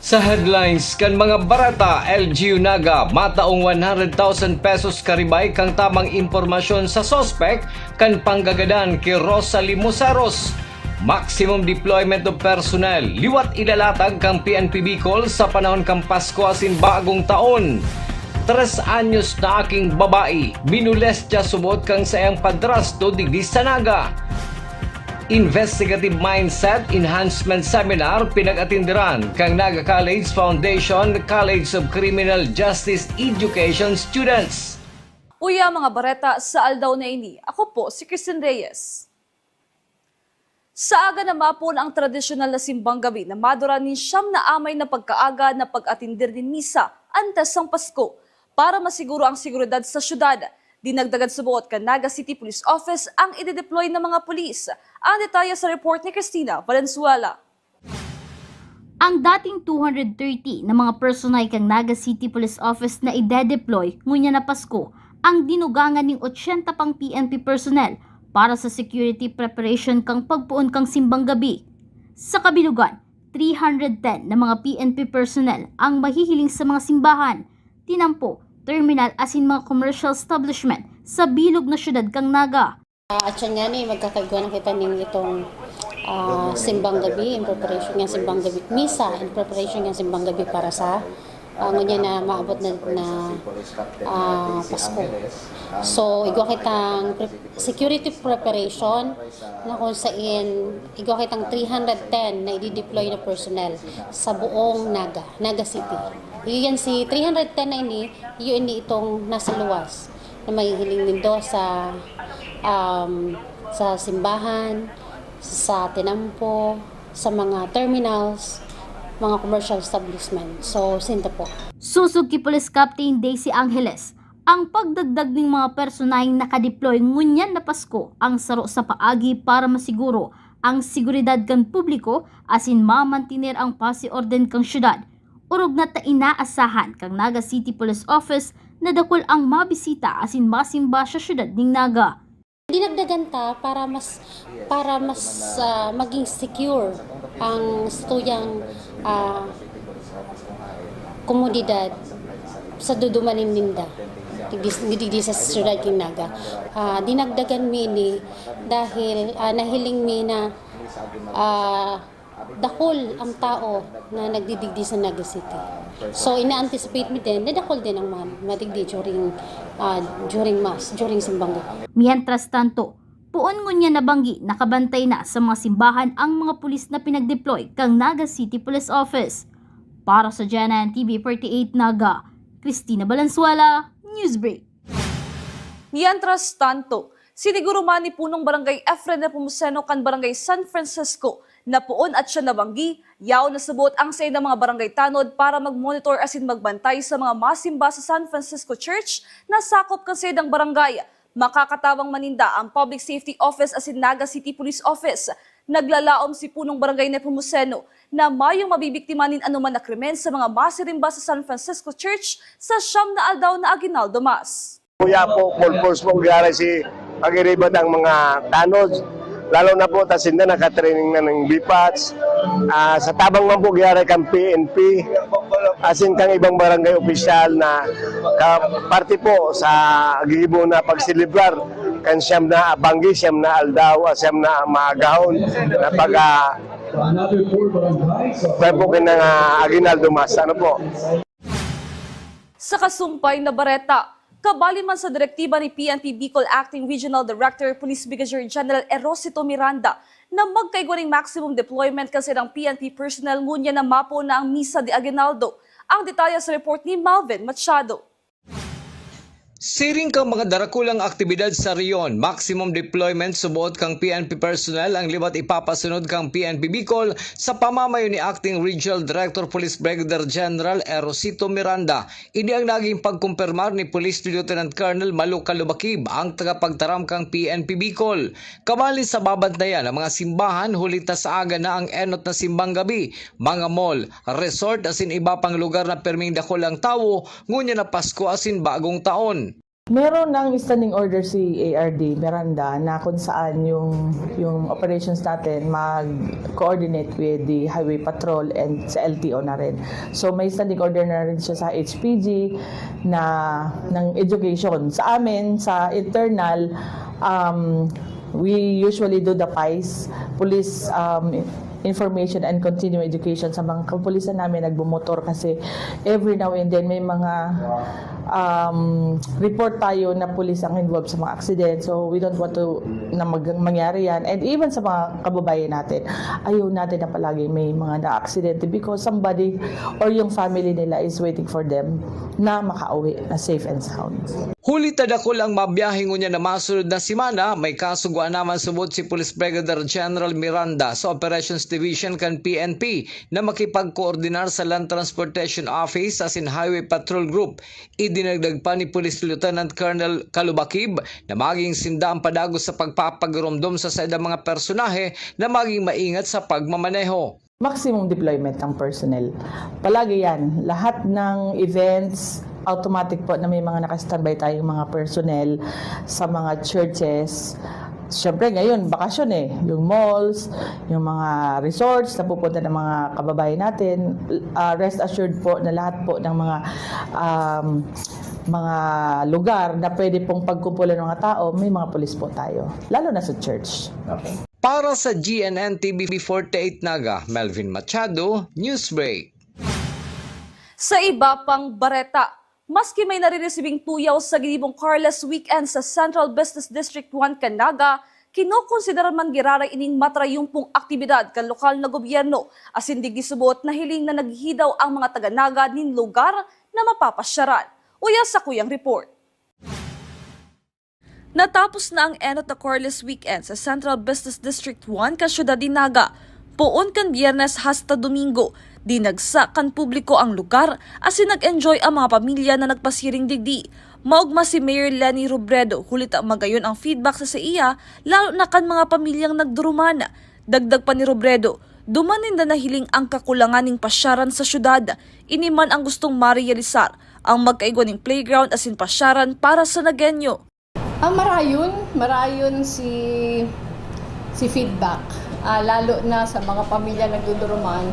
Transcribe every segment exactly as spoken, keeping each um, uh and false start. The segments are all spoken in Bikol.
Sa headlines kan mga bareta, L G U Naga, mataong one hundred thousand pesos karibay kan tamang impormasyon sa suspek kan panggagadan ki Rosalie Museros. Maximum deployment of personnel, liwat ilalatag kan P N P Bicol sa panahon kan Pasko asin Bagong Taon. Tres anyos na aking babae, minulestya subot kan saiyang padrasto digdi sa Naga. Investigative Mindset Enhancement Seminar pinag-atindiran kan Naga College Foundation, College of Criminal Justice Education Students. Uya, mga bareta sa aldaw na ini, ako po si Christine Reyes. Sa aga na mapon ang tradisyonal na simbang gabi na madura nin siyam na amay na pagkaaga na pag-atindir nin misa antes ng Pasko. Para masiguro ang seguridad sa syudad, dinagdagan subot kan Naga City Police Office ang idedeploy na mga pulis. Ang detalye sa report ni Christina Valenzuela. Ang dating two hundred thirty na mga personay kan Naga City Police Office na idedeploy ngunyan na Pasko ang dinugangan ning ochenta pang P N P personnel para sa security preparation kan pagpoon kan simbang gabi. Sa kabilugan, three hundred ten na mga P N P personnel ang mahihiling sa mga simbahan, tinampo, terminal asin mga commercial establishment sa bilog na syudad kan Naga. Ah, at siya nga ni, magkakaigwa na kita ning itong, ah, simbang gabi in preparation nga simbang gabi, misa in preparation nga simbang gabi para sa, ah, ngunyan na maabot na, na, ah, Pasko. So, igwa kitang pre-, security preparation na kung sain igwa kitang three hundred ten na i-deploy na personnel sa buong Naga, Naga City. Yan si three hundred ten na ini, yun ni itong nasa luwas na mahihiling nindo sa, um, sa simbahan, sa tinampo, sa mga terminals, mga commercial establishment. So, sinto po. Susog ki Police Captain Daisy Angeles, ang pagdagdag ning mga personaeng nakadeploy ngunyan na Pasko ang saro sa paagi para masiguro ang seguridad kan publiko asin mamantener ang pasi orden kan syudad. Orog na ta inaasahan kan Naga City Police Office na dakul ang mabisita asin masimba sa syudad nin Naga. Dinagdagan ta para mas, para mas, ah, maging secure ang satuyang, ah, komunidad sa dudumanin ninda, digdi, digdi sa syudad nin Naga. Ah, dinagdagan mi ini dahil, ah, nahiling mi na, ah, dakul ang tao na nagdidigdi sa Naga City. So, ina-anticipate mi din na dakul din ang mga madigdi during, ah, during mass, during simbang gabi. Mientras tanto, poon ngunyan na banggi nakabantay na sa mga simbahan ang mga pulis na pinagdeploy kan Naga City Police Office. Para sa G N N T V forty-eight Naga, Christina Valenzuela, Newsbreak. Mientras tanto, siniguro man ni Punong Barangay Efren Nepomuceno kan Barangay San Francisco na poon at siya nabanggi, yaon na subot ang saindang mga barangay tanod para mag-monitor asin magbantay sa mga masimba sa San Francisco Church na sakop kan saindang barangay. Makakatabang man ninda ang Public Safety Office asin Naga City Police Office. Naglalaom si Punong Barangay Nepomuceno na mayong mabibiktima nin anoman na krimen sa mga masirimba sa San Francisco Church sa siyam na aldaw na Aguinaldo Mass. Kuya po, full force po, gyaray si pag-iribat ang mga tanod. Lalo na po, ta sinda nakatraining na ng B PATS. Ah, sa tabang man po, gyaray kang P N P, asin kang ibang barangay opisyal na ka-, parte po sa gigibo na pagselebrar kan siyam na banggi, siyam na aldaw, ah, siyam na maagahon na pag, ah, kaya po kinang, ah, Aguinaldo Mass. Ano po? Sa kasumpay na bareta, kabali man sa direktiba ni P N P Bicol Acting Regional Director Police Brigadier General Erosito Miranda na magkaigwa nin maximum deployment kan saindang P N P personnel ngunyan na mapoon na ang Misa de Aguinaldo. Ang detalye sa report ni Malvin Machado. Siring kan mga darakulang aktibidad sa rehiyon, maximum deployment subot kan P N P personnel ang liwat ipapasunod kan P N P Bicol sa pamamayo ni Acting Regional Director Police Brigadier General Erosito Miranda. Ini ang naging pagkumpirmar ni Police Lieutenant Colonel Maluka Lubakib, ang tagapagtaram kan P N P Bicol. Kabali sa babantayan ang mga simbahan, huli ta sa aga na ang enot na simbang gabi, mga mall, resort, asin iba pang lugar na pirming dakul ang tawo, ngunyan na Pasko asin Bagong Taon. Meron ng standing order si A R D Miranda na kung saan yung, yung operations natin mag-coordinate with the Highway Patrol and sa L T O na rin. So may standing order na rin siya sa H P G na ng education. Sa amin, sa internal, um, we usually do the PIES, Police um, Information and Continuing Education, sa mga kapulisan namin nagbumotor kasi every now and then may mga um, report tayo na pulis ang involved sa mga accident. So we don't want to na mag- mangyari yan. And even sa mga kababayan natin, ayaw natin na palagi may mga na-accident because somebody or yung family nila is waiting for them na makauwi na safe and sound. Huli ta dakul ang mabiyahe ngunyan na masunod na semana, may kasugwaan naman subot si Police Brigadier General Miranda sa Operations Division kan P N P na makipagkoordinar sa Land Transportation Office asin Highway Patrol Group. Idinagdag pa ni Police Lieutenant Colonel Kalubakib na maging sinda ang padagos sa pagpapagurumdom sa saindang mga personahe na maging maingat sa pagmamaneho. Maximum deployment ng personnel. Palagi yan. Lahat ng events, automatic po na may mga naka-standby tayong mga personnel sa mga churches. Siyempre ngayon, bakasyon eh. Yung malls, yung mga resorts na pupunta ng mga kababayan natin. Uh, rest assured po na lahat po ng mga um, mga lugar na pwede pong pagkumpulan ng mga tao, may mga pulis po tayo. Lalo na sa church. Okay. Para sa G N N T V forty-eight Naga, Melvin Machado, Newsbreak. Sa iba pang bareta, maski may nariresibing tuyaw sa ginibong Carless Weekend sa Central Business District one kan Naga, kinokonsidera man giraray ining matrayumpong aktibidad kan lokal na gobyerno asin digdi subot na hiling na naghihidaw ang mga taga-Naga nin lugar na mapapasyaran. Uya sa kuyang report. Natapos na ang Enot na Carless Weekend sa Central Business District one kan siyudad nin Naga. Poon kan Biyernes hasta Domingo, dinagsa kan publiko ang lugar asin nag-enjoy ang mga pamilya na nagpasiring digdi. Maogma si Mayor Leni Robredo, huli ta magayon ang feedback sa saiya, lalo na kan mga pamilyang nagduruman. Dagdag pa ni Robredo, duman ninda nahiling ang kakulangan nin pasyaran sa siyudad. Ini man ang gustong marealisar, ang magkaigwa nin playground asin pasyaran para sa Nagueño. Ah, marayon, marayon si si feedback. Ah, lalo na sa mga pamilya nagduduruman.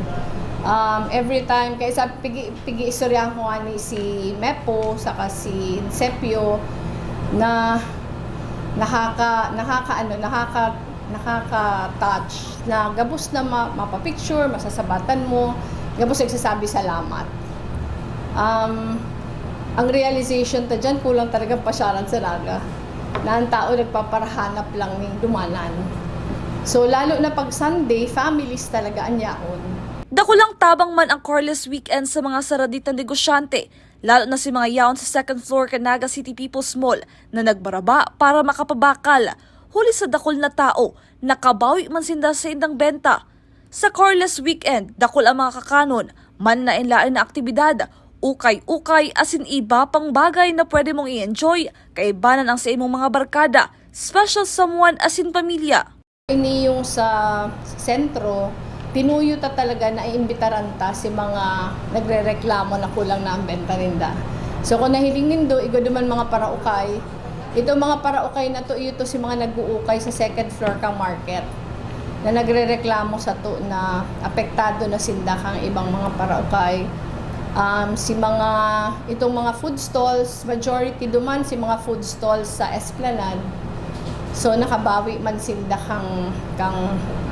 Um, every time, kaya sa pigi, pigi-istoryahan ko nga ni si Mepo, saka si Sepio, na nakaka, nakaka, ano, nakaka, nakaka-touch na gabos na ma, mapapicture, masasabatan mo, gabos nagsasabi salamat. Um, ang realization ta dyan, kulang talagang pasyaran sa Naga. Na ang tao nagpaparahanap lang ning dumanan. So, lalo na pag Sunday, families talaga an yaon. Dakulang tabang man ang Carless Weekend sa mga saraditan negosyante, lalo na si mga yaon sa second floor kan Naga City People's Mall na nagbaraba para makapabakal. Huli sa dakul na tao, nakabawi man sinda sa indang benta. Sa Carless Weekend, dakul ang mga kakanon, manlaen-laen na aktibidad, ukay-ukay asin iba pang bagay na pwede mong i-enjoy kaibanan ang sa imong mga barkada, special someone asin pamilya. Ini yung sa sentro, tinuyo ta talaga na iimbitaran ta si mga nagrereklamo na kulang na ang benta ninda. So kung nahiling nindo, igwa duman mga paraukay, itong mga paraukay na to, iyo to si mga nag-uukay sa second floor ka market na nagrereklamo sa to na apektado na sinda kang ibang mga paraukay. Um, si mga, itong mga food stalls, majority duman si mga food stalls sa Esplanade. So nakabawi man sinda kang, kang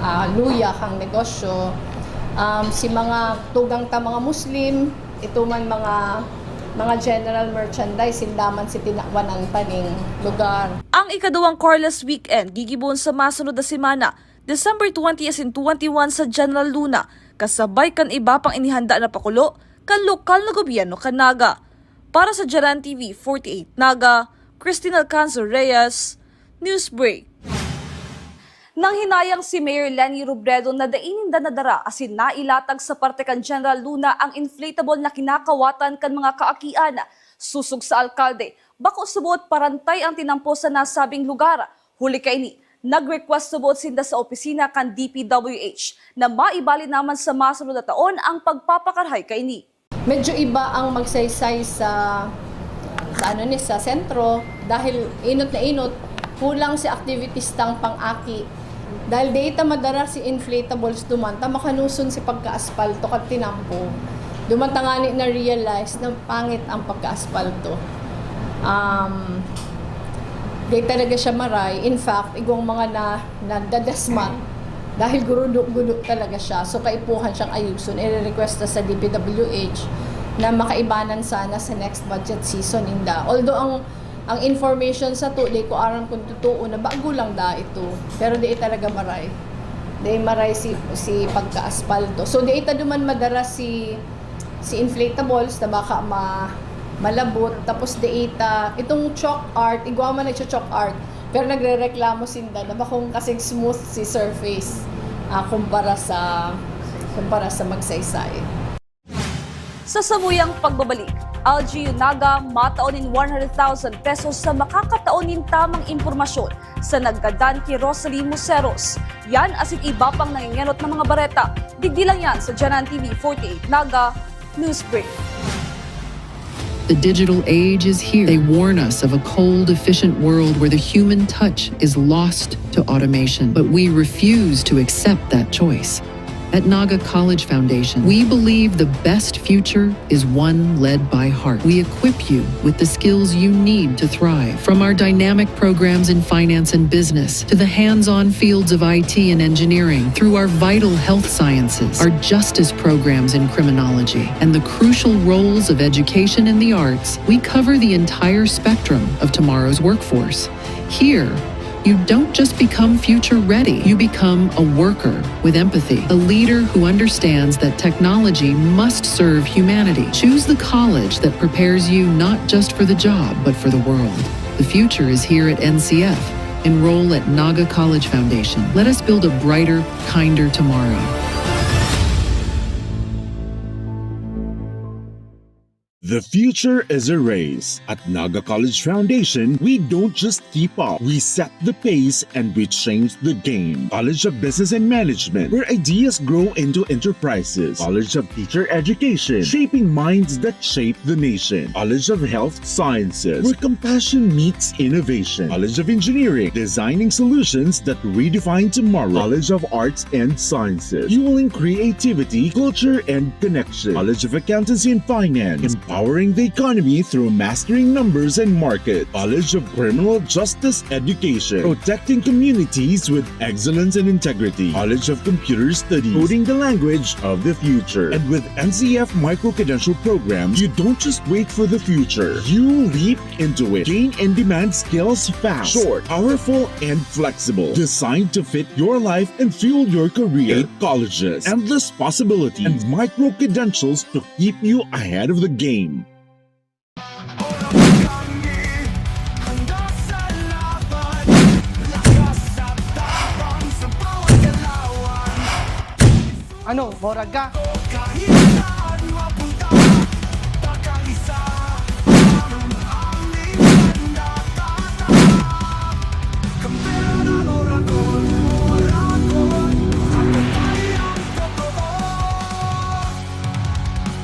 ah, luya, kang negosyo. Um, si mga tugang ta mga Muslim, ito man mga mga general merchandise, sinda man si tinawanan ta ning lugar. Ang ikaduwang Carless Weekend gigibohon sa masunod na semana, December twenty asin twenty-one sa General Luna, kasabay kan iba pang inihanda na pakulo kan lokal na gobyerno kan Naga. Para sa Jaran T V forty-eight Naga, Christine Alcanzo Reyes, Newsbreak. Nanghinayang si Mayor Leni Robredo na dai ninda nadara asin nailatag sa parte kan General Luna ang inflatable na kinakawatan kan mga kaakian. Sosog sa alkalde, bako subot parantay ang tinampo sa nasabing lugar. Huli kaini, nag-request subot sinda sa opisina kan D P W H na maibali naman sa masunod na taon ang pagpapakarahay kaini. Medyo iba ang magsaysay sa sa ano ni, sa sentro, dahil inot na inot, kulang si activities tang pang-aki. Dahil di ta madara si inflatables duman, ta makanuson si pagka-aspalto kan tinampo. Duman ta ngani na-realize na pangit ang pagka-aspalto. Um, di talaga siya maray. In fact, igwang mga na, nadadasmat dahil gurudo-gudo talaga siya. So, kaipuhan siyang ayuson. Ire-request na sa D P W H na makaibanan sana sa next budget season ninda. Although, ang, ang information sato, di ko aram kung totoo na bago lang da ito. Pero di talaga maray. Di maray si, si pagka-aspalto. So, di ita duman madara si, si inflatables na baka ma-, malabot. Tapos di ita, itong chalk art, igwa man nagcha-chalk art, pero nagrereklamo sinda na bakong kasing smooth si surface, ah, kumpara sa, kumpara sa Magsaysay. Sa samuyang pagbabalik, L G U Naga matao nin one hundred thousand pesos sa makakatao nin tamang impormasyon sa naggadan ki Rosalie Museros. Yan asin iba pang nangengenot na mga bareta. Digdi lang yan sa Janan T V forty-eight Naga News Break. The digital age is here. They warn us of a cold, efficient world where the human touch is lost to automation. But we refuse to accept that choice. At Naga College Foundation, we believe the best future is one led by heart. We equip you with the skills you need to thrive. From our dynamic programs in finance and business to the hands-on fields of I T and engineering, through our vital health sciences, our justice programs in criminology, and the crucial roles of education and the arts, we cover the entire spectrum of tomorrow's workforce. Here, you don't just become future ready, you become a worker with empathy, a leader who understands that technology must serve humanity. Choose the college that prepares you not just for the job, but for the world. The future is here at N C F. Enroll at Naga College Foundation. Let us build a brighter, kinder tomorrow. The future is a race. At Naga College Foundation, we don't just keep up, we set the pace and we change the game. College of Business and Management, where ideas grow into enterprises. College of Teacher Education, shaping minds that shape the nation. College of Health Sciences, where compassion meets innovation. College of Engineering, designing solutions that redefine tomorrow. College of Arts and Sciences, fueling creativity, culture, and connection. College of Accountancy and Finance, empowering the economy through mastering numbers and market. College of Criminal Justice Education, protecting communities with excellence and integrity. College of Computer Studies, coding the language of the future. And with N C F micro-credential programs, you don't just wait for the future, you leap into it. Gain in-demand skills fast, short, powerful, and flexible. Designed to fit your life and fuel your career. Eight colleges, endless possibilities, and micro-credentials to keep you ahead of the game. Ano, morag ka?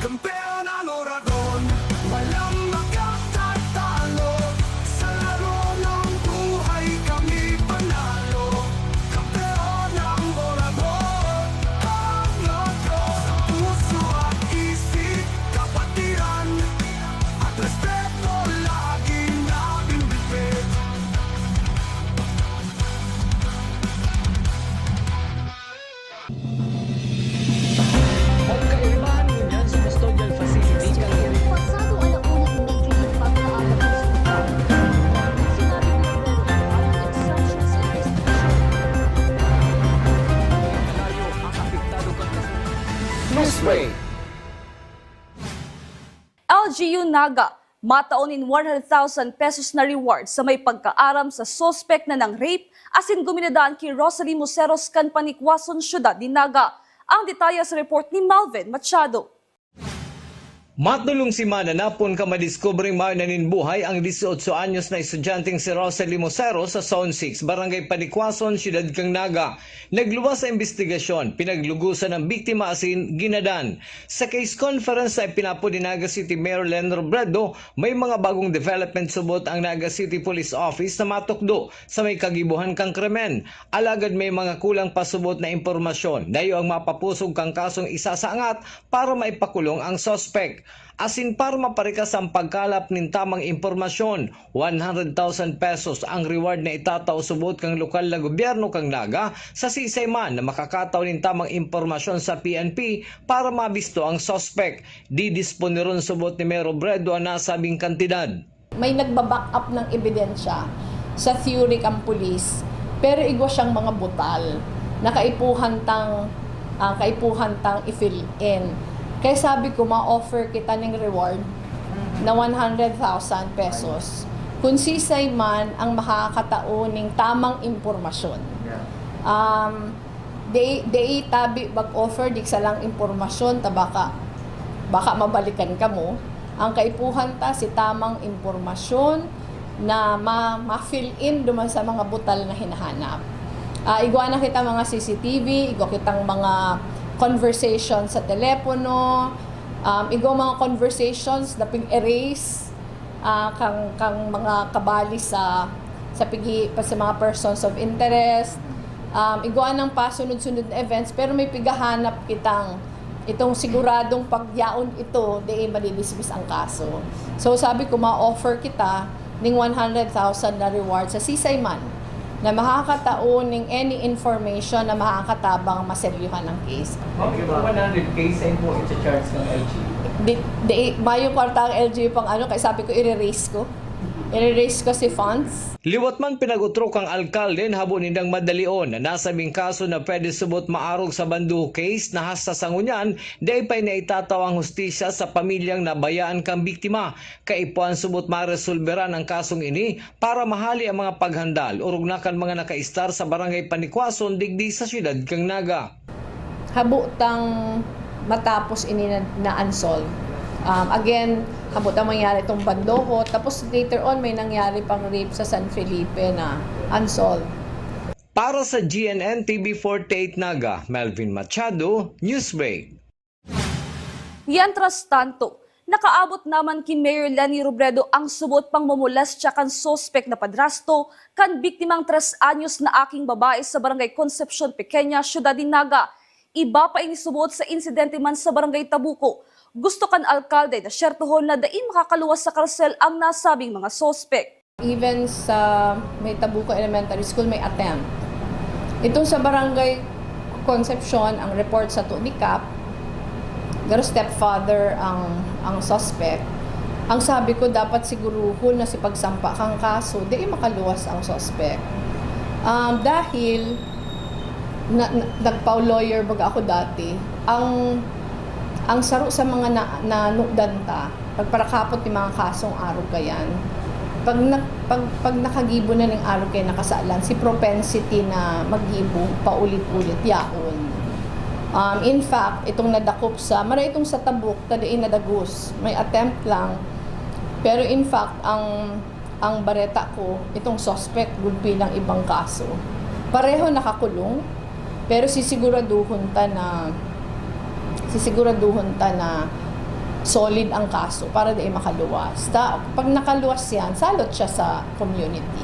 Kampeon ang Oragon, walang makatatalo. Sa laro ng buhay kami panalo. Kampeon ang Oragon, pangatlo. Sa puso at isip, kapatiran at respeto, laging nabibitbit. Ang kaibahan ngunyan sa custodial facility kan Pasado alauna immediately pagkaabot sa ospital. Sinabi ni Roberto ang instructions and restriction. Malayo ang apektado kan kaso. Newsbreak. L G U Naga, matao nin one hundred thousand pesos na reward sa may pagkaaram sa suspek na nang-rape asin guminadaan ki Rosalie Museros kan Panikwason, Syudad nin Naga. Ang detalye sa report ni Malvin Machado. Matulong semana na pon ka madiskubreng mayo na nin buhay ang dieciocho anyos na estudyanteng si Rosel Limosero sa Zone six, Barangay Panikwason, Siyudad kan Naga. Nagluwas sa imbestigasyon, pinaglugusan ang biktima asin ginadan. Sa case conference na ipinapod ni Naga City Mayor Len Robredo, may mga bagong development subot ang Naga City Police Office na matukdo sa may kagibohan kan krimen. Alagad may mga kulang pa subot na impormasyon. Dayo ang mapapusog kan kasong isasangat para maipakulong ang suspek. Asin para maparikas ang pagkalap nin tamang impormasyon, one hundred thousand pesos ang reward na itatao subot kan lokal na gobyerno kan Naga sa sisay man na makakatao nin tamang impormasyon sa P N P para mabisto ang suspek. Didisponeron subot ni Mayor Robredo ang nasabing kantidad. May nagba-back up ng ebidensya sa theory kan pulis, pero igwa siyang mga butal na kaipuhan tang, ah, kaipuhan tang i-fill in. Kaya sabi ko, ma-offer kita ning reward na one hundred thousand pesos kung sisay man ang makakatao ning tamang impormasyon. Yeah. Um, Dai, dai tabi mag-offer, digsa lang impormasyon, ta baka, baka mabalikan kamo. Ang kaipuhan ta, si tamang impormasyon na ma-, ma-fill in duman sa mga butal na hinahanap. Ah, igwa na kita mga C C T V, igwa kitang mga conversation sa telepono, um, igwa mga conversations na pin-erase, ah, kang, kang mga kabali sa, sa pigi-, pa, sa mga persons of interest. Um, igwa nang pasunod-sunod na events, pero may pigahanap kitang itong siguradong pagyaon ito, di madidismiss ang kaso. So, sabi ko, ma-offer kita ning one hundred thousand na reward sa sisay man na makakatao ning any information na makakatabang maseryohan ang case. Ma'am, itong one hundred K, saan po i-charge ng L G U? Di, di, mayong kwarta ang L G U pang ano, kaya sabi ko, i-release ko. I-release ko si funds. Liwat man pinag-otrok ang alkalde na habo nindang madalion na nasabing kaso na pwede subot maarog sa banduho case na hasta sa ngunyan, dai pa ini itatao ang hustisya sa pamilyang nabayaan kan biktima. Kaipuhan subot maresolberan ang kasong ini para mahali ang mga paghandal, orog na kan mga nakaistar sa Barangay Panikwason digdi sa siyudad kan Naga. Habo tang matapos ini na, na unsolved. Um, again, habo tang mangyari itong bandoho. Tapos later on, may nangyari pang rape sa San Felipe na unsolved. Para sa G N N T V forty-eight Naga, Melvin Machado, Newsbreak. Mientras tanto, nakaabot naman ki Mayor Leni Robredo ang subot pang momolestya kan suspek na padrasto kan biktimang tres anyos na aking babae sa Barangay Concepcion Pequeña, Siyudad nin Naga. Iba pa ini subot sa insidente man sa Barangay Tabuco. Gusto kan alkalde na syertohon na dai makakaluwas sa karsel ang nasabing mga suspek. Even sa may Tabuco Elementary School, may attempt. Itong sa Barangay Concepcion, ang report sato ni Kap, pero stepfather ang, ang suspect. Ang sabi ko, dapat siguruhon na si pagsampa kang kaso, di makaluwas ang suspect. Um, dahil na, na, nagpa-lawyer baga ako dati, ang, ang saro sa mga na, nanudan ta, pagparakapot ni mga kasong arog kayan, pag, na, pag, pag nakagibo na ning arog kaya nakasalan, si propensity na maggibo paulit-ulit yaon. Um, in fact, itong nadakop sa, mara itong sa Tabuk, ta dai nadagos, may attempt lang. Pero in fact, ang, ang bareta ko, itong suspect, gulpi ng ibang kaso. Pareho nakakulong, pero sisiguraduhon ta na, sisiguraduhon ta na solid ang kaso para dai makaluwas. Ta, pag nakaluwas yan, salot siya sa community.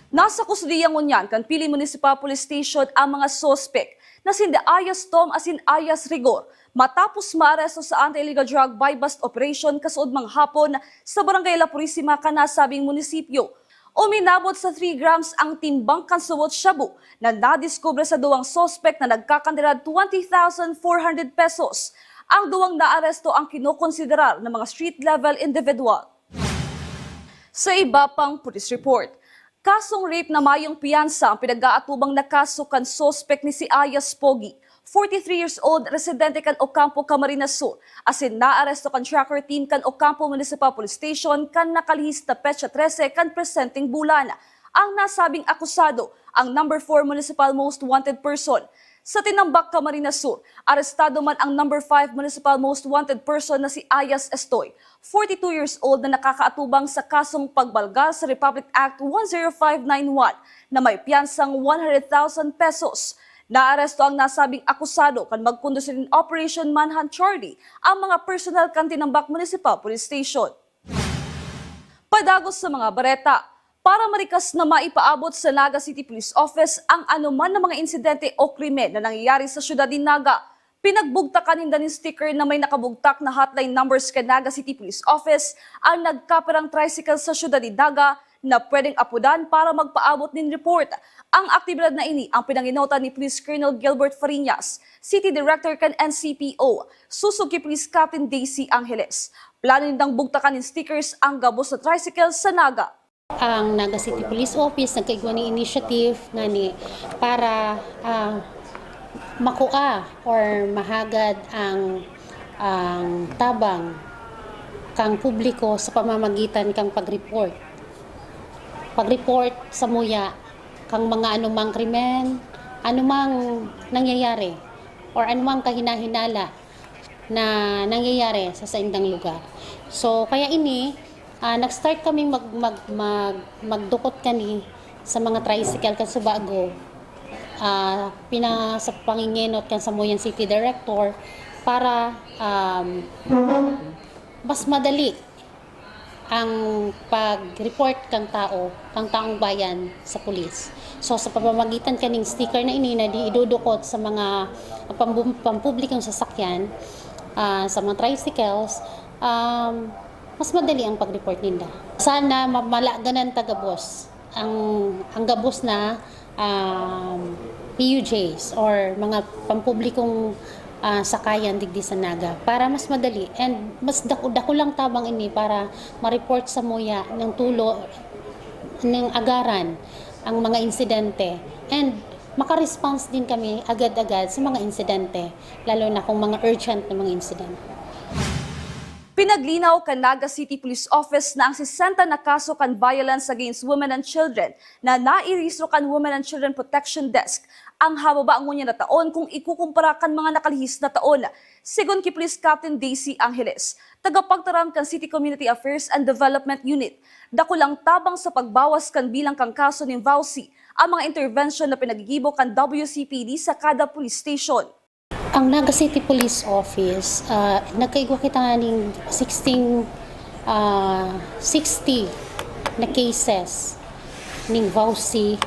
Nasa kustodiya ngunyan kan Pili Municipal Police Station ang mga suspek na sinda alias Tom asin alias Rigor, matapos maaresto sa anti-illegal drug buy-bust operation kasuodmang hapon sa Barangay La Purisima kan nasabing munisipyo. Uminabot sa three grams ang timbang kan subot shabu na nadiskubre sa duwang suspek na nagkakantidad twenty thousand four hundred pesos. Ang duwang naaresto ang kinokonsiderar na mga street-level individual. Sa iba pang police report, kasong rape na mayong piyansa ang pinag-aatubang na kaso kan suspek ni si alias Pogi, forty-three years old, residente kan Ocampo, Camarines Sur, asin naaresto kan tracker team kan Ocampo Municipal Police Station kan nakalihis na petsa trese kan presenteng bulan. Ang nasabing akusado, ang number four Municipal Most Wanted Person, Sa Tinambac, Camarines Sur, arestado man ang number five municipal most wanted person na si Ayas Estoy, forty-two years old, na nakakaatubang sa kasong pagbalga sa Republic Act one zero five nine one na may piyansang one hundred thousand pesos. Naaresto ang nasabing akusado kan magkondusir nin Operation Manhunt Charlie ang mga personnel kan Tinambac Municipal Police Station. Padagos sa mga bareta, para marikas na maipaabot sa Naga City Police Office ang anoman na mga insidente o krimen na nangyayari sa siyudad nin Naga, pinagbugtakan ninda nin sticker na may nakabugtak na hotline numbers kan Naga City Police Office ang nagkapirang tricycle sa siyudad nin Naga na pwedeng apodan para magpaabot nin report. Ang aktibidad na ini ang pinangenotan ni Police Colonel Gilbert Fariñas, City Director kan N C P O, susog ki Police Captain Daisy Angeles. Plano nindang bugtakan nin stickers ang gabos na tricycle sa Naga. Ang Naga City Police Office nagkaigwa nin initiative ngani para, ah, makua or mahagad ang, ang tabang kang publiko sa pamamagitan kang pag-report. Pag-report samuya kang mga anumang krimen, anumang nangyayari, or anumang kahinahinala na nangyayari sa saindang lugar. So, kaya ini, ah, nag-start kaming mag-, mag-, mag-, magdukot kani sa mga tricycle kan subago. Ah, pina-, sa pangingenot kan samuyang city director para, um, mas madali ang pag-report kang tao, kang taong bayan sa pulis. So, sa pamamagitan kaning sticker na ini na di idudukot sa mga pambu-, pampublikong sasakyan, ah, sa mga tricycles, um, mas madali ang pag-report ninda. Sana ma-, malaganan ta gabos ang, ang gabos na, um, P U Js or mga pampublikong, ah, sakayan digdi sa Naga para mas madali and mas daku-, dakulang tabang ini para ma-report samuya ng tulo ng agaran ang mga insidente and maka-response din kami agad-agad sa mga insidente, lalo na kung mga urgent na mga insidente. Pinaglinaw kan Naga City Police Office na ang sesenta na kaso kan violence against women and children na nairehistro kan Women and Children Protection Desk ang hababa ngunyan na taon kung ikukumpara kan mga nakalihis na taon. Segun ki Police Captain Daisy Angeles, tagapagtaram kan City Community Affairs and Development Unit, dakulang tabang sa pagbawas kan bilang kan kaso nin VAWC ang mga intervention na pinagigibo kan W C P D sa kada police station. Ang Naga City Police Office, ah, nagkaigwa kita ning sixteen, ah, sixty na cases ning VAWC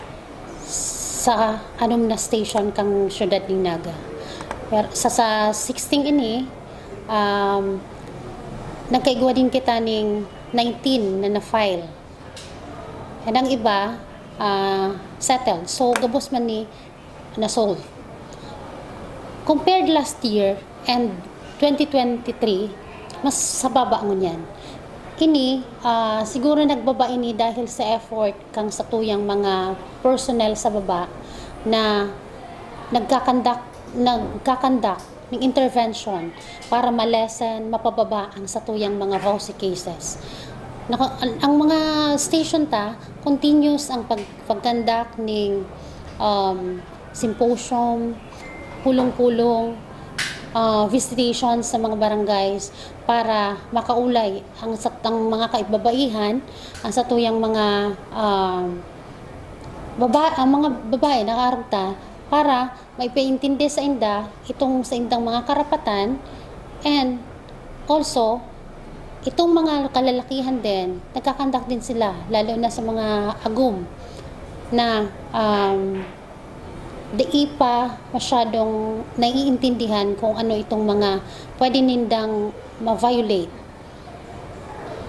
sa anom na station kang siyudad ning Naga. Pero sa, sa sixteen ini, um, nagkaigwa din kita ning nineteen na na-file. And ang iba, ah, settled. So, gabos man ni na-solve. Compared last year and twenty twenty-three, mas sa baba ngunyan. Ini, ah, siguro nagbaba ini dahil sa effort kang satuyang mga personnel sa baba na nagkakandak-, nagkakandak ng intervention para ma-lessen, mapababa ang satuyang mga VAWC cases. Naka-, ang, ang mga station ta, continuous ang pag-, pag-conduct ning, um, symposium, pulong-pulong, ah, visitation sa mga barangays para makaulay ang sat-, ang mga kaibabaihan, ang satuyang mga, um, baba-, ang mga babae na kaarog ta para maipaintindi sa inda itong sa indang mga karapatan, and also, itong mga kalalakihan din, nagkakandak din sila, lalo na sa mga agom na, um, di pa masyadong naiintindihan kung ano itong mga pwede nindang ma-violate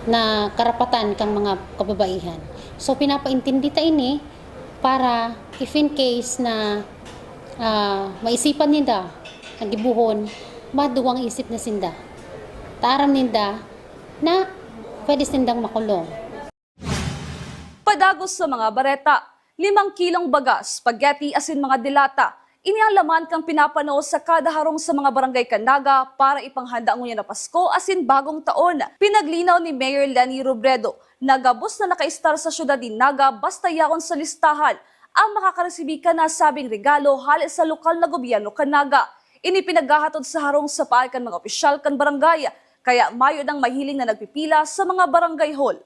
na karapatan kang mga kababaihan. So, pinapaintindi ta ini para if in case na, ah, maisipan ninda na gibohon, maduwang isip na sinda. Ta aram ninda na pwede sindang makulong. Padagos sa mga bareta, limang kilong baga, spaghetti asin mga delata, ini ang laman kan pinapano sa kada harong sa mga barangay kan Naga para ipanghanda ngunyan na Pasko asin Bagong Taon. Pinaglinaw ni Mayor Leni Robredo na gabos na nakaistar sa siyudad nin Naga basta yaon sa listahan ang makakaresibi kan nasabing regalo hale sa lokal na gobyerno kan Naga. Ini pinaghahatod sa harong sa paagi kan mga opisyal kan barangay, kaya mayo nang mahiling na nagpipila sa mga barangay hall.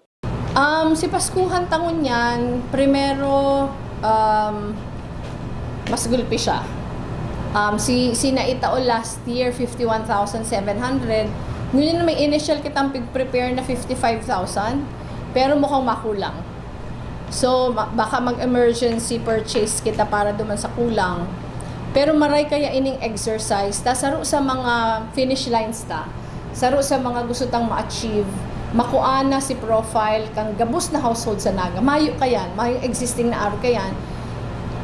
Um, si Paskuhan ta ngunyan, primero, um, mas gulpi siya. Um, si, si naitao last year, fifty-one thousand seven hundred. Ngunyan may initial kitang pig-prepare na fifty-five thousand, pero mukhang makulang. So, ma-, baka mag-emergency purchase kita para duman sa kulang. Pero maray kaya ining exercise, ta saro sa mga finish lines ta, saro sa mga gusto tang ma-achieve, makuha na si profile kan gabos na household sa Naga. Mayo kayan, mayo existing na aro kayan.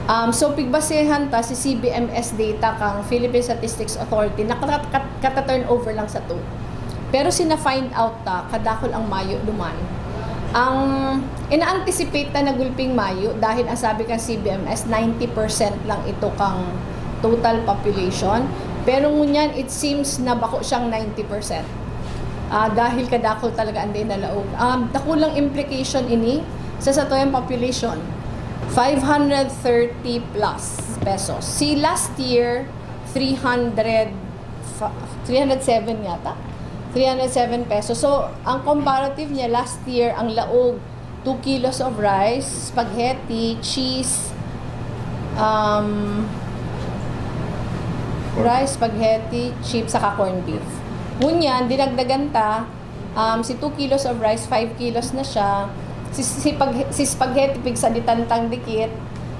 Um, so, pigbasehan ta si C B M S data kan Philippine Statistics Authority na kata-, kat-, kata-turnover lang sa to. Pero si na-find out ta, kadakol ang mayo duman. Ang ina-anticipate ta na gulping mayo dahil ang sabi kan C B M S, ninety percent lang ito kang total population. Pero ngunyan, it seems na bako siyang ninety percent. Ah, dahil kadakol talaga ang dinalaog. Um, dakulang implication ini sa satuyang population. Five hundred thirty plus pesos. Si last year, three hundred, fa-, three hundred seven yata? Three hundred seven pesos. So, ang comparative niya last year, ang laog, two kilos of rice, spaghetti, cheese, um, rice, spaghetti, chips, saka corned beef. Ngunyan, dinagdagan ta, um, si two kilos of rice, five kilos na siya. Si, si, pag, si spaghetti, pigsaditan tang dikit.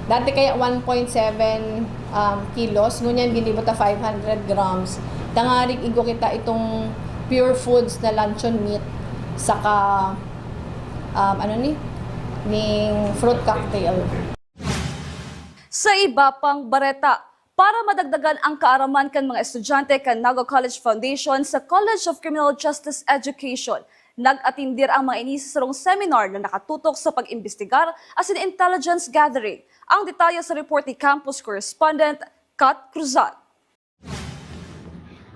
Dati kaya one point seven, um, kilos, ngunyan ginibo ta five hundred grams. Tangarig igwa kita itong Pure Foods na luncheon meat, saka, um, ano ni, ning fruit cocktail. Sa iba pang bareta, para madagdagan ang kaaraman kan mga estudyante kan Naga College Foundation sa College of Criminal Justice Education, nag-atindir ang mga ini sa sarong seminar na nakatutok sa pag-imbestigar asin intelligence gathering. Ang detalye sa report ni campus correspondent Kat Cruzan.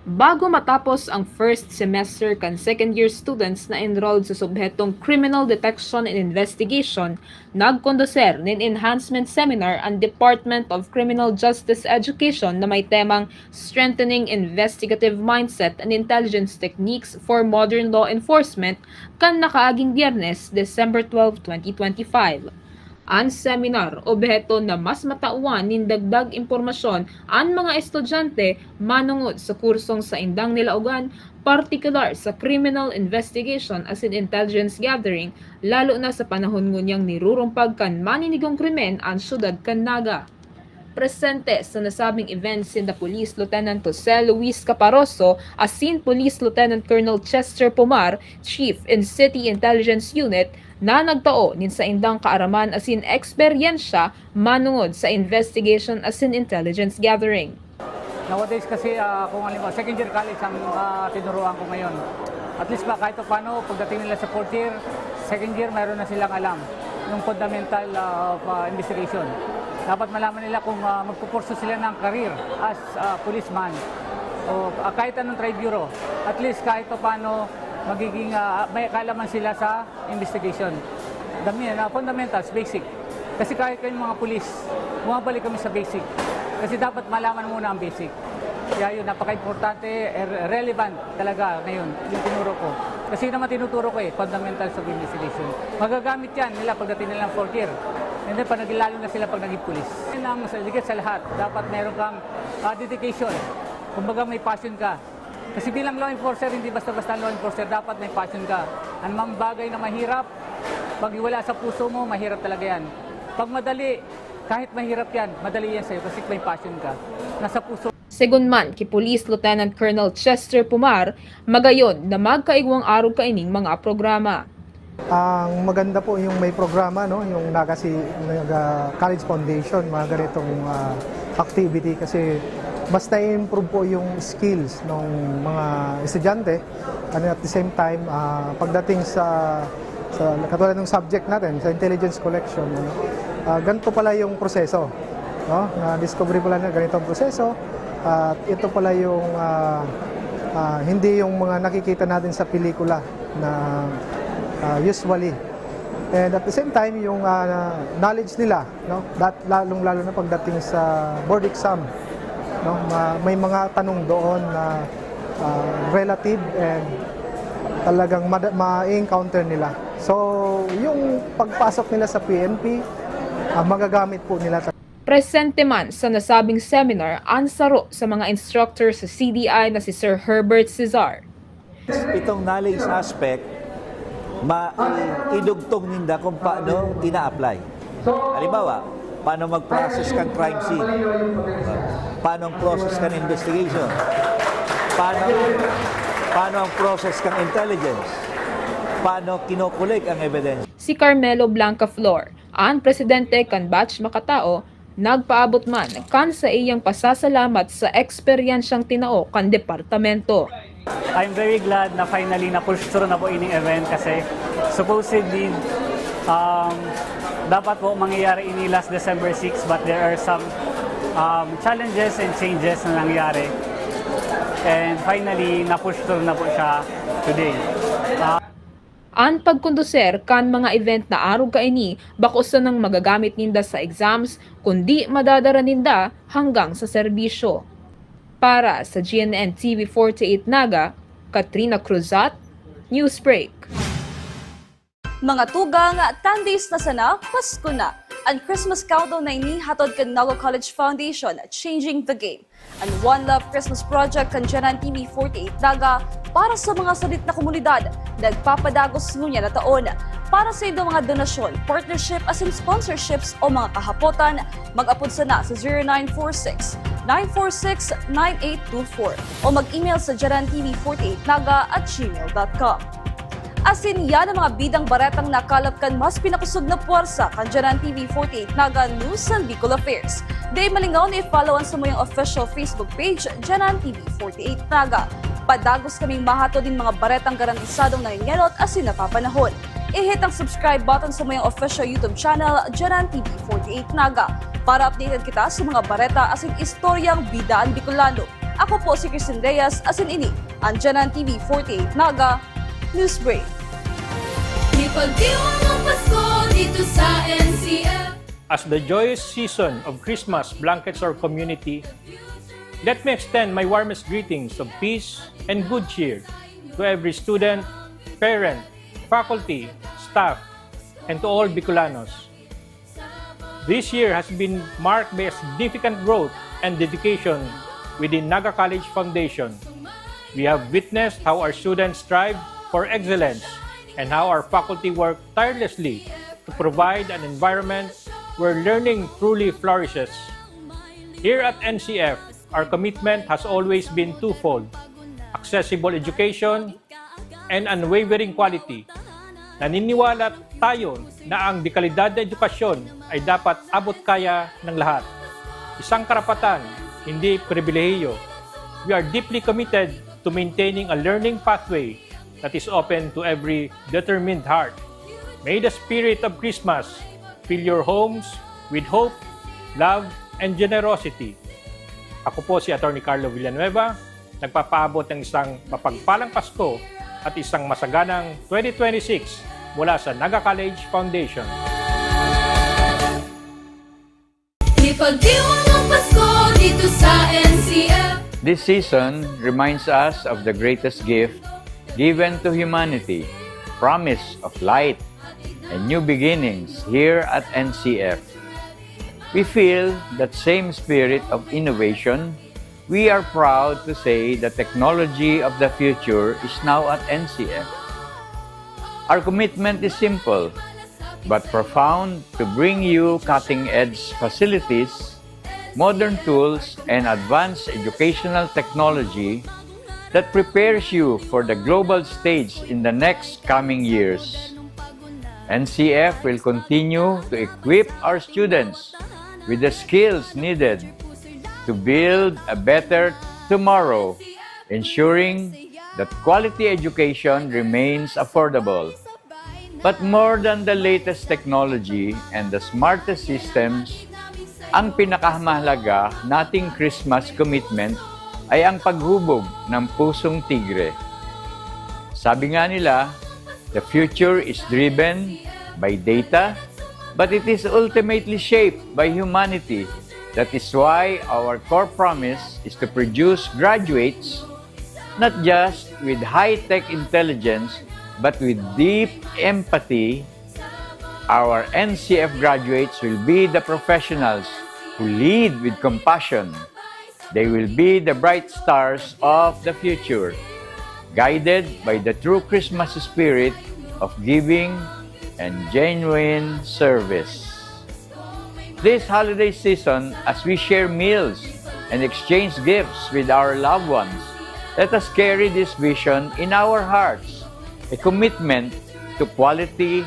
Bago matapos ang first semester kan second year students na enrolled sa subhetong Criminal Detection and Investigation, nagkonduser nin enhancement seminar ang Department of Criminal Justice Education na may temang Strengthening Investigative Mindset and Intelligence Techniques for Modern Law Enforcement kan nakaaging Biyernes, December twelve, twenty twenty-five. An seminar, obheto na mas matawan nin dagdag impormasyon an mga estudyante manongod sa kursong saindang nilaogan, partikular sa criminal investigation asin intelligence gathering, lalo na sa panahon ngunyang nirurumpag kan maninigong krimen an syudad kan Naga. Presente sa nasabing event sinda Police Lieutenant Jose Luis Caparoso asin Police Lieutenant Colonel Chester Pomar, Chief in City Intelligence Unit, na nagtao nin saindang kaaraman asin eksperyensya manongod sa investigation asin intelligence gathering. Nowadays kasi, ah, kung halimbawa, second year college ang, ah, tinuruan ko ngayon. At least ba, kahit paano, pagdating nila sa fourth year, second year, mayroon na silang alam yung fundamental, ah, of, ah, investigation. Dapat malaman nila kung, ah, magpupursue sila ng career as, ah, policeman o, ah, kahit anong trade bureau. At least kahit paano magiging, ah, may kaalaman sila sa investigation. Dami na fundamentals, basic. Kasi kahit kayong mga pulis, bumabalik kami sa basic. Kasi dapat malaman muna ang basic. Kaya yun, napaka-importante, eh, relevant talaga ngayon yung tinuro ko. Kasi yun naman tinuturo ko eh, fundamentals of investigation. Magagamit yan nila pagdating nila ng fourth year. And then, pag naging, lalo na sila pag naging pulis. Yan ang sa, higit sa lahat, dapat meron kang, ah, dedication. Kumbaga, may passion ka. Kasi bilang law enforcer, hindi basta-basta law enforcer, dapat may passion ka. Anumang bagay na mahirap, pag wala sa puso mo, mahirap talaga yan. Pag madali, kahit mahirap yan, madali yan sa'yo kasi may passion ka. Nasa puso. Segun man ki Police Lieutenant Colonel Chester Pomar, magayon na magkaigwang arog kaining mga programa. Ang maganda po yung may programa, no, yung Naga si-, Naga College Foundation, mga ganitong, ah, activity kasi mas na-improve po yung skills ng mga estudyante. And at the same time, ah, pagdating sa, sa katulad ng subject natin, sa intelligence collection, ano, ah, ganito pala yung proseso, no? Na-discovery pala na ganito ang proseso. At ito pala yung, ah, ah, hindi yung mga nakikita natin sa pelikula na, ah, usually And at the same time, yung, ah, knowledge nila, no? Dat-, lalong-lalo na pagdating sa board exam, no? Ma-, may mga tanong doon na, ah, relative and talagang mada-, ma-encounter nila. So, yung pagpasok nila sa P N P, ah, magagamit po nila. Presente man sa nasabing seminar an saro sa mga instructor sa C D I na si Sir Herbert Cesar. Itong knowledge aspect, ma idugtong ninda kung paano ina-apply. Halimbawa, paano mag-process kan crime scene? Paano ang process kan investigation? Paano, paano ang process kan intelligence? Paano kinokolek ang evidence? Si Carmelo Blancaflor, an presidente kan Batch Makatao, nagpaabot man kan saiyang pasasalamat sa eksperyensyang tinao kan departamento. I'm very glad na finally na-push through na po ining event kasi supposedly um, dapat po mangyayari ini last December six, but there are some um, challenges and changes na nangyari. And finally, na-push through na po siya today. Uh, An pagkonduser kan mga event na arog kaini bako sanang magagamit ninda sa exams, kundi madadara ninda hanggang sa serbisyo. Para sa G N N T V forty-eight Naga, Katrina Cruzat, Newsbreak. Mga tugang, ten days na sana, Pasko na! An Christmas countdown na ini hatod kan Naga College Foundation, Changing the Game. An One Love Christmas Project kan Janan T V forty-eight Naga para sa mga sadit na komunidad, nagpapadagos ngunyan na taon. Para sa indong mga donasyon, partnership asin sponsorships o mga kahapotan, mag-apod sana sa zero nine four six, nine four six, nine eight two four o mag-email sa Janan T V forty-eight Naga at gmail dot com. Asin yan ang mga bidang baretang nakalap kan mas pinakusog na pwersa kan Janan T V forty-eight Naga News and Bicol Affairs. Dai malingaw na i-follow an samuyang official Facebook page, Janan T V forty-eight Naga. Padagos kaming mahatod nin mga baretang garantisadong nangengenot asin napapanahon. I-hit ang subscribe button samuyang official YouTube channel, Janan T V forty-eight Naga, para updated kita sa mga bareta asin istoryang bida an Bicolano. Ako po si Christine Reyes, asin ini an Janan T V forty-eight Naga Newsbreak. Ipagdiwang ang Pasko dito sa N C F. As the joyous season of Christmas blankets our community, let me extend my warmest greetings of peace and good cheer to every student, parent, faculty, staff, and to all Bicolanos. This year has been marked by a significant growth and dedication within Naga College Foundation. We have witnessed how our students strive for excellence and how our faculty work tirelessly to provide an environment where learning truly flourishes. Here at N C F, our commitment has always been twofold: accessible education and unwavering quality. Naniniwala tayo na ang dekalidad na edukasyon ay dapat abot kaya ng lahat. Isang karapatan, hindi pribilehiyo. We are deeply committed to maintaining a learning pathway that is open to every determined heart. May the spirit of Christmas fill your homes with hope, love, and generosity. Ako po si Attorney Carlo Villanueva, nagpapaabot ng isang mapagpalang Pasko at isang masaganang twenty twenty-six mula sa Naga College Foundation. Ipagdiwang ang Pasko dito sa N C F. This season reminds us of the greatest gift given to humanity, promise of light and new beginnings here at N C F. We feel that same spirit of innovation. We are proud to say the technology of the future is now at N C F. Our commitment is simple but profound: to bring you cutting-edge facilities, modern tools, and advanced educational technology that prepares you for the global stage in the next coming years. N C F will continue to equip our students with the skills needed to build a better tomorrow, ensuring that quality education remains affordable. But more than the latest technology and the smartest systems, ang pinakamahalaga nating Christmas commitment ay ang paghubog ng pusong tigre. Sabi nga nila, the future is driven by data, but it is ultimately shaped by humanity. That is why our core promise is to produce graduates not just with high-tech intelligence, but with deep empathy. Our N C F graduates will be the professionals who lead with compassion. They will be the bright stars of the future, guided by the true Christmas spirit of giving and genuine service. This holiday season, as we share meals and exchange gifts with our loved ones, let us carry this vision in our hearts, a commitment to quality,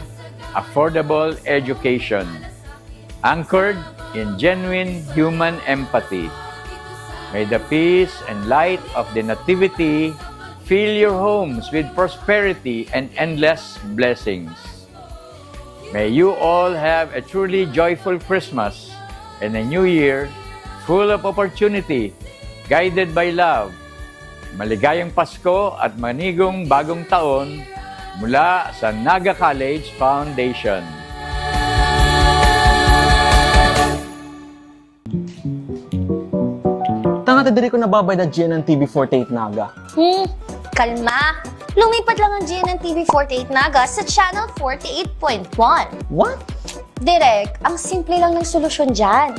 affordable education, anchored in genuine human empathy. May the peace and light of the Nativity fill your homes with prosperity and endless blessings. May you all have a truly joyful Christmas and a New Year full of opportunity, guided by love. Maligayang Pasko at manigong bagong taon mula sa Naga College Foundation. Tanga ta diri ko nababayad na G N N T V forty-eight Naga. Hmm, kalma. Lumipat lang ang G N N T V forty-eight Naga sa Channel forty-eight point one. What? Direk, ang simple lang ng solusyon dyan.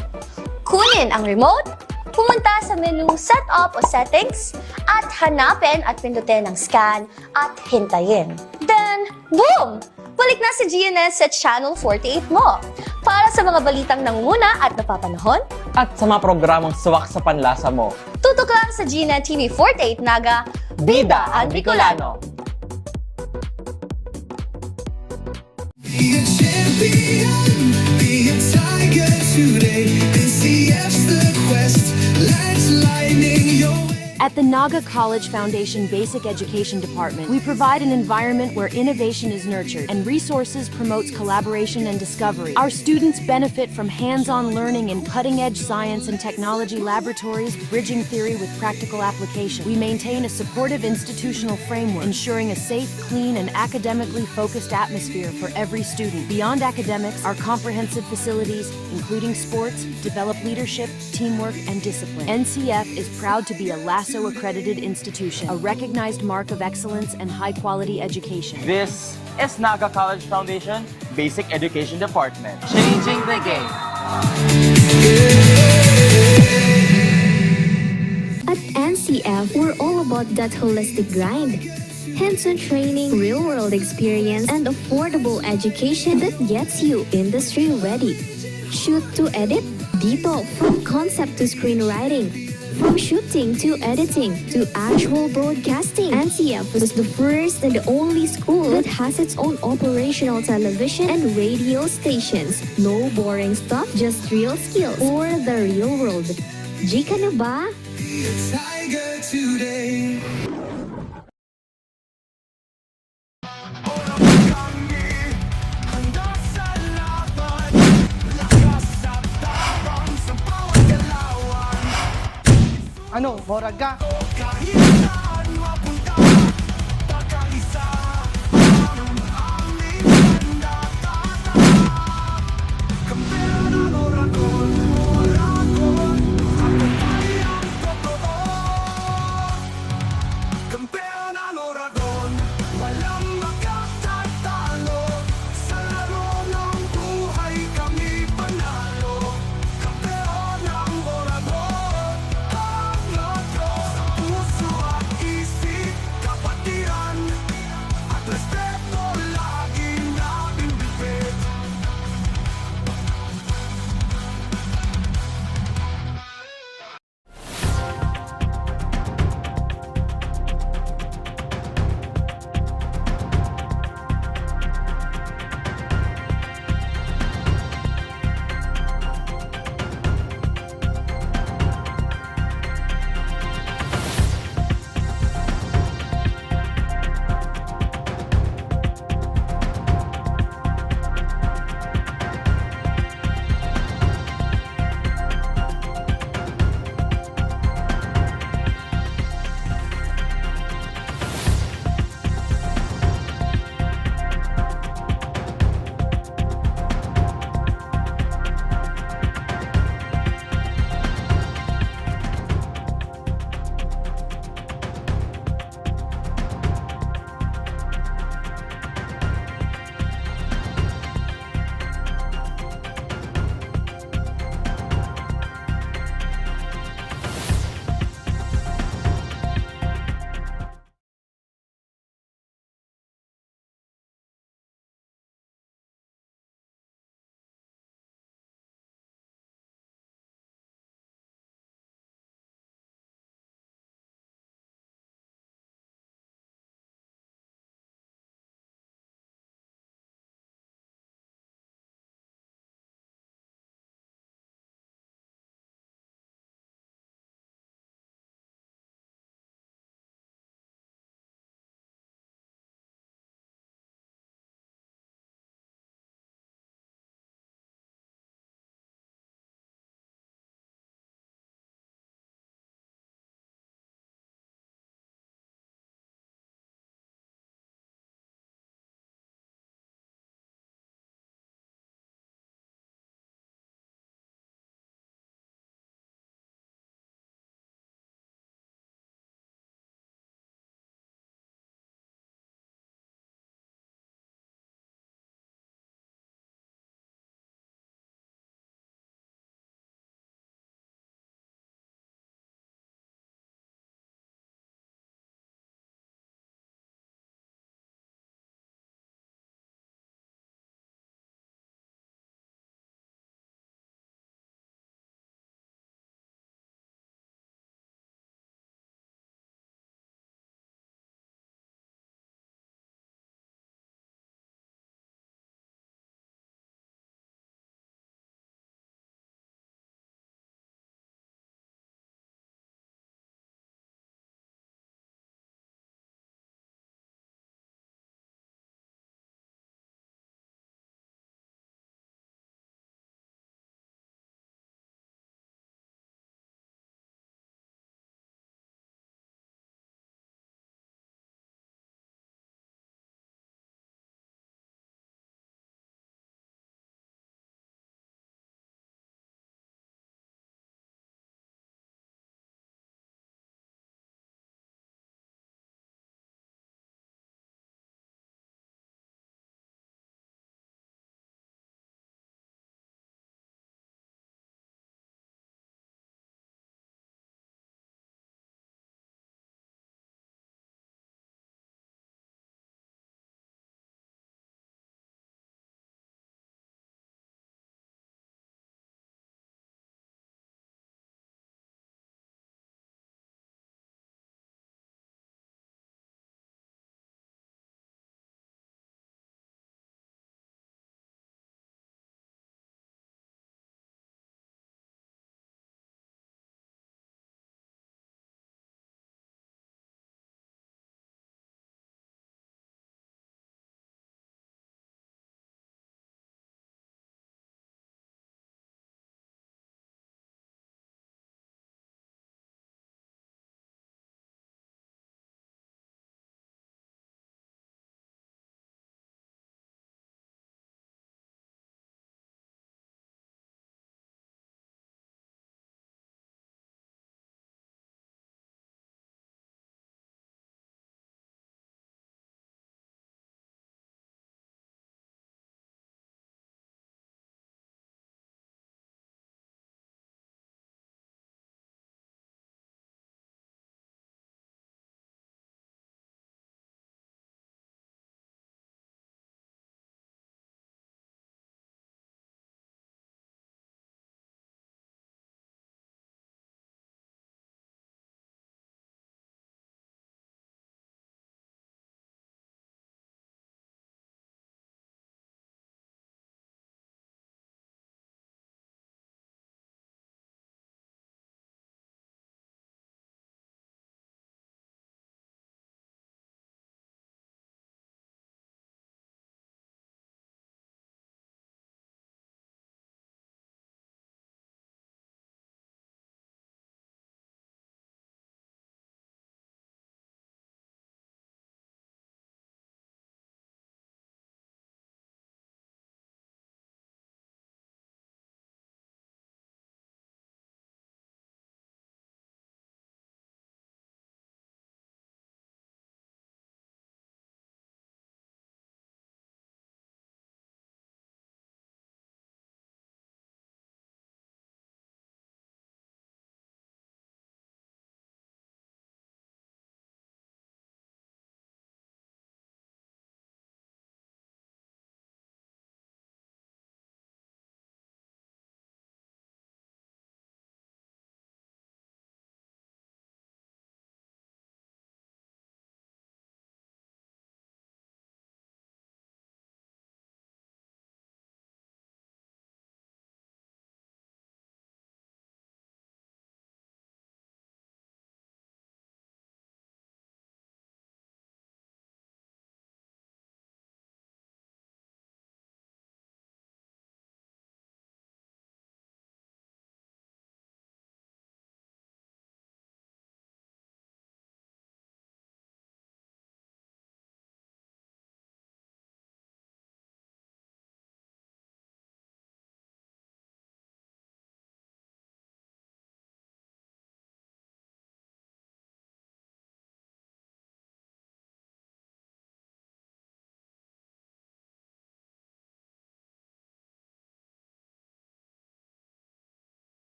Kunin ang remote, pumunta sa menu Setup o Settings, at hanapin at pindutin ang scan at hintayin. Then, boom! Balik na si G N N sa Channel forty-eight mo. Para sa mga balitang nangunguna at napapanahon, at sa mga programang swak sa panlasa mo, tutok lang sa G N N T V forty-eight Naga, Bida ang Bicolano. Be a champion, be a tiger today. N C F's the quest, lights lining your way. At the Naga College Foundation Basic Education Department, we provide an environment where innovation is nurtured and resources promotes collaboration and discovery. Our students benefit from hands-on learning in cutting-edge science and technology laboratories, bridging theory with practical application. We maintain a supportive institutional framework, ensuring a safe, clean, and academically focused atmosphere for every student. Beyond academics, our comprehensive facilities, including sports, develop leadership, teamwork, and discipline. N C F is proud to be a LASO-accredited institution, a recognized mark of excellence and high-quality education. This is Naga College Foundation Basic Education Department. Changing the game. At N C F, we're all about that holistic grind. Hands-on training, real-world experience, and affordable education that gets you industry-ready. Shoot to edit? Dito, from concept to screenwriting. From shooting to editing to actual broadcasting, N C F is the first and only school that has its own operational television and radio stations. No boring stuff, just real skills for the real world. G ka na ba? Tiger today. Ano, morag ka?